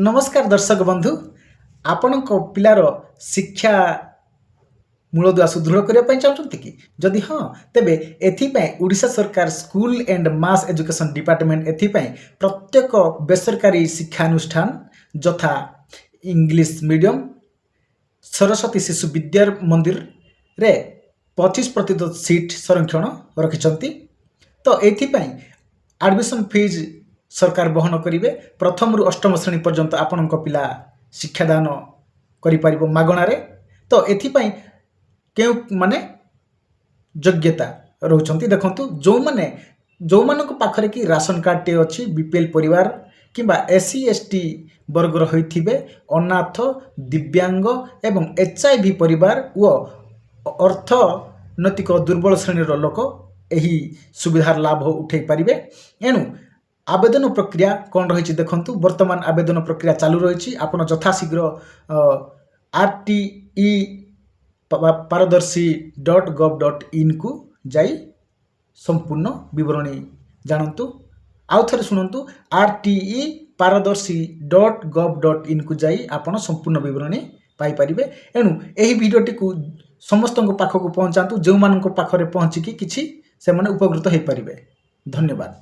ନମସ୍କାର ଦର୍ଶକ ବନ୍ଧୁ। ଆପଣଙ୍କ ପିଲାର ଶିକ୍ଷା ମୂଳଦୁଆ ସୁଦୃଢ଼ କରିବା ପାଇଁ ଚାହୁଁଛନ୍ତି କି? ଯଦି ହଁ, ତେବେ ଏଥିପାଇଁ ଓଡ଼ିଶା ସରକାର School and Mass Education Department ଏଥିପାଇଁ ପ୍ରତ୍ୟେକ ବେସରକାରୀ ଶିକ୍ଷାନୁଷ୍ଠାନ ଯଥା ଇଂଲିଶ ମିଡ଼ିୟମ୍, ସରସ୍ୱତୀ ଶିଶୁ ବିଦ୍ୟା ମନ୍ଦିରରେ 25% ସିଟ୍ ସଂରକ୍ଷଣ ରଖିଛନ୍ତି। ତ ଏଥିପାଇଁ ଆଡ଼ମିସନ୍ ଫିଜ୍ ସରକାର ବହନ କରିବେ। ପ୍ରଥମରୁ ଅଷ୍ଟମ ଶ୍ରେଣୀ ପର୍ଯ୍ୟନ୍ତ ଆପଣଙ୍କ ପିଲା ଶିକ୍ଷାଦାନ କରିପାରିବ ମାଗଣାରେ। ତ ଏଥିପାଇଁ କେଉଁ ମାନେ ଯୋଗ୍ୟତା ରହୁଛନ୍ତି, ଦେଖନ୍ତୁ। ଯେଉଁମାନଙ୍କ ପାଖରେ କି ରାସନ କାର୍ଡ଼ଟିଏ ଅଛି, ବିପିଏଲ୍ ପରିବାର କିମ୍ବା ଏସ୍ ସି, ଏସ୍ ଟି ବର୍ଗର ହୋଇଥିବେ, ଅନାଥ, ଦିବ୍ୟାଙ୍ଗ ଏବଂ ଏଚ୍ I V ପରିବାର ଓ ଅର୍ଥନୈତିକ ଦୁର୍ବଳ ଶ୍ରେଣୀର ଲୋକ ଏହି ସୁବିଧାର ଲାଭ ଉଠାଇ ପାରିବେ। ଏଣୁ ଆବେଦନ ପ୍ରକ୍ରିୟା କ'ଣ ରହିଛି, ଦେଖନ୍ତୁ। ବର୍ତ୍ତମାନ ଆବେଦନ ପ୍ରକ୍ରିୟା ଚାଲୁ ରହିଛି। ଆପଣ ଯଥାଶୀଘ୍ର rteପାରଦର୍ଶୀ.gov.inକୁ ଯାଇ ସମ୍ପୂର୍ଣ୍ଣ ବିବରଣୀ ଜାଣନ୍ତୁ। ଆଉ ଥରେ ଶୁଣନ୍ତୁ, rteପାରଦର୍ଶୀ.gov.inକୁ ଯାଇ ଆପଣ ସମ୍ପୂର୍ଣ୍ଣ ବିବରଣୀ ପାଇପାରିବେ। ଏଣୁ ଏହି ଭିଡ଼ିଓଟିକୁ ସମସ୍ତଙ୍କ ପାଖକୁ ପହଞ୍ଚାନ୍ତୁ, ଯେଉଁମାନଙ୍କ ପାଖରେ ପହଞ୍ଚିକି କିଛି ସେମାନେ ଉପକୃତ ହୋଇପାରିବେ। ଧନ୍ୟବାଦ।